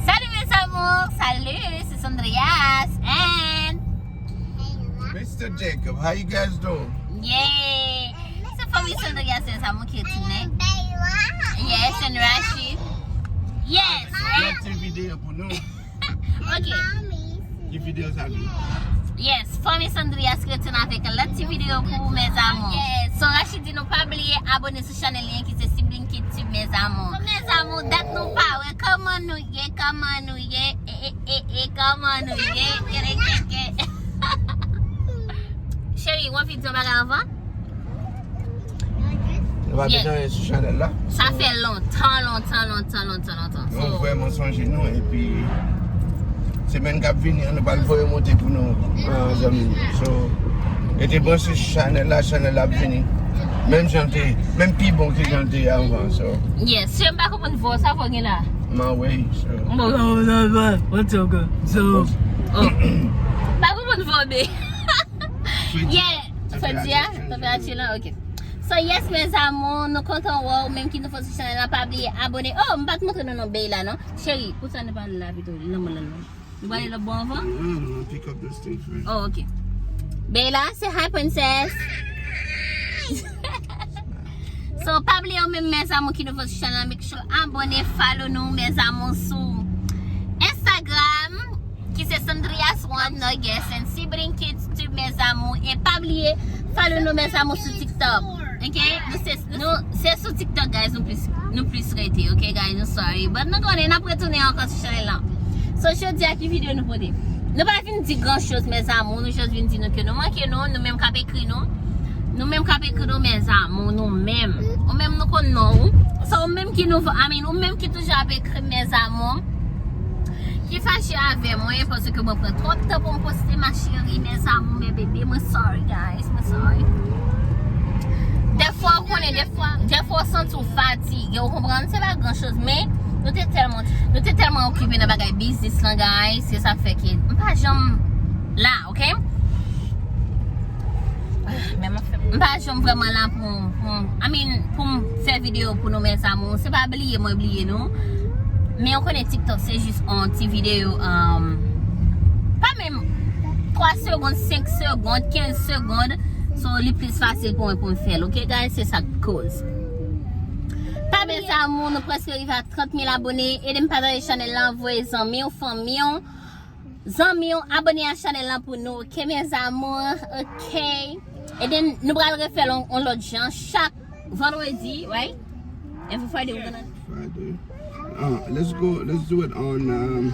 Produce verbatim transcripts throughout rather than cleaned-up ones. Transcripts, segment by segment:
Salut mes amours, salut, c'est Sandrias and Mister Jacob, how you guys doing? Yeah. Se fanmi Sandrias, se sa mwen ki tounen. Yes, and Rashid. Yes. Lòt ti videyo pou nou. Ok. Ki videyo sa vle? Yes, fanmi Sandrias ki tounen avèk lòt ti videyo pou ou mes amours. Yes. So Rashid di nou pa bliye abone sou chanèl li ki se Sibling Kid Tube mes amours. Mes amours, dat nou pa wè kòman nou ye, kòman nou ye, e e e e kòman nou ye, kere keke. Cheri, w anvi di yon bagay anvan? Nou pa bezwen sou chanèl la. Sa fè lontan, lontan, lontan, lontan, lontan. Nou vrèman sonje nou epi semèn k ap vini an nou pral voye monte pou nou an zanmi nou. So, rete branche sou chanèl la, chanèl la ap vini. Menm jan te, menm pi bon ke jan te anvan. So. Yes, se m pa konprann vò sa vò gen la. Man wey. So. What's up, girl? So. Oh. Pa konprann vò be. Yeah. Fè di a, tanperati lan, ok. So yes mes amours, nou kontan wè w, menm ki nouvo sou chanèl la, pa bliye abone. Oh, m pa t montre nou non Beyla non. Cheri, poukisa nou pa al la pito, nan mwen la non. Nou pa ale lòt bò anvan? Mm, pick up this thing first. Oh, ok. Beyla, say hi princess. So pa bliye w menm mes amours ki nouvo sou chanèl la, make sure abone, follow nou mes amours sou Instagram. Ki se Sandrias One Nuggets and Sibling Kids Tube mes amours. E pa bliye follow nou mes amours sou TikTok. Ok? Nou se nou se sou TikTok guys nou plis nou plis rete. Ok guys, nou sorry. But nou konnen n ap retounen ankò sou chanèl la. So jodi a ki videyo nou pote? Nou pa vin di gran choz mes amours, nou just vin di nou ke nou manke nou, nou menm k ap ekri nou. Nou menm k ap ekri nou mes amours, nou menm. Ou menm nou konn non ou. So ou menm ki nouvo, I mean, ou menm ki toujou ap ekri mes amours. Ki fache avè mwen paske mwen pran twòp tan pou m poste ma chérie, mes amours, mes bébés, mwen sorry guys, mwen sorry. Dèfwa ou konnen, dèfwa, dèfwa ou santi w fatige, ou konprann, se pa gran choz, men nou te tèlman, nou te tèlman okipe nan bagay biznis lan guys, se sa k fè ke m pa janm la, ok? Men m ap fè, m pa janm vrèman la pou, pou, I mean, pou m fè videyo pou nou mes amours. Se pa bliye mwen bliye nou. Men ou konnen TikTok se jis yon ti videyo, um, pa menm twa segonn, senk segonn, kenz segonn. So li plis fasil pou mwen pou m fè l. Ok guys, se sa k koz. Pa mes amours, nou prèske rive a trant mil abone. Ede m pataje chanèl la, voye zanmi w, fanmi w. Zanmi w, abone a chanèl lan pou nou, ok mes amours, ok? And then nou pral refè l on, on lòt jan chak vandredi, right? Every Friday we're gonna Friday. Uh, let's go. Let's do it on. Um,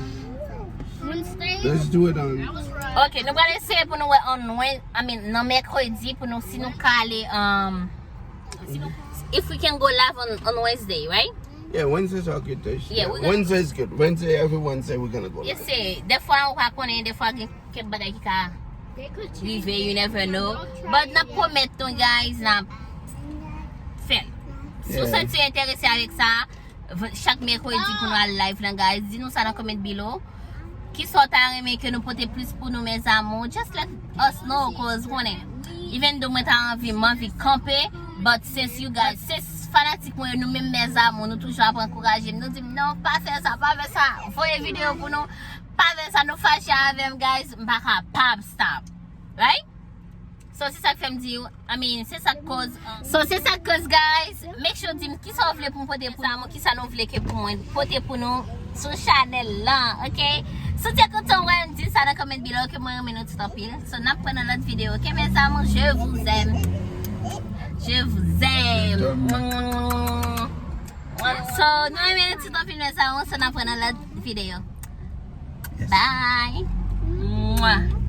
Wednesday. Let's do it on. I was right. Ok, nou pral eseye pou nou wè on Wed-, I mean, nan mèkredi pou nou si nou ka ale, um, if we can go live on, on Wednesday, right? Yeah, Wednesdays are good days. Yeah, Yeah, we gonna- Wednesday is good. Wednesday, every Wednesday we're gonna go live. Eseye. Dèfwa ou pa konnen, dèfwa gen kèk bagay ki ka They could change rive, it. You never know. Don't try But n ap it yet. Pwomèt nou guys, n ap fè l. Si w Yeah. santi w enterese avèk sa, v- chak mèkredi pou nou al live lan guys, di nou sa nan comment below. Kisa w ta renmen ke nou pote plis pou nou mes amours? Just let us know, cause konnen. Even though mwen ta anvi, m anvi kanpe, but since you guys, since fanatik mwen yo, nou menm mes amours, nou toujou ap ankouraje m. Nou di m non, pa fè sa, pa fè sa. Voye videyo pou nou. Pa fè sa, nou fache avè m guys, m pa kapab stop. Right? So se sa k fè m di yo, I mean, se sa k koz. So se sa k koz guys, make sure di m kisa w vle pou m pote pou nou, kisa nou vle ke pou mwen pote pou nou sou chanèl lan, ok? Si w te kontan wè m, di sa nan comment below, ke mwen renmen nou tout anpil. So n ap pran nan lòt videyo, ok mes amours, je vous aime. Je vous aime. So nou renmen nou tout anpil mes amours, so n ap pran nan lòt videyo. Bye. Mwah.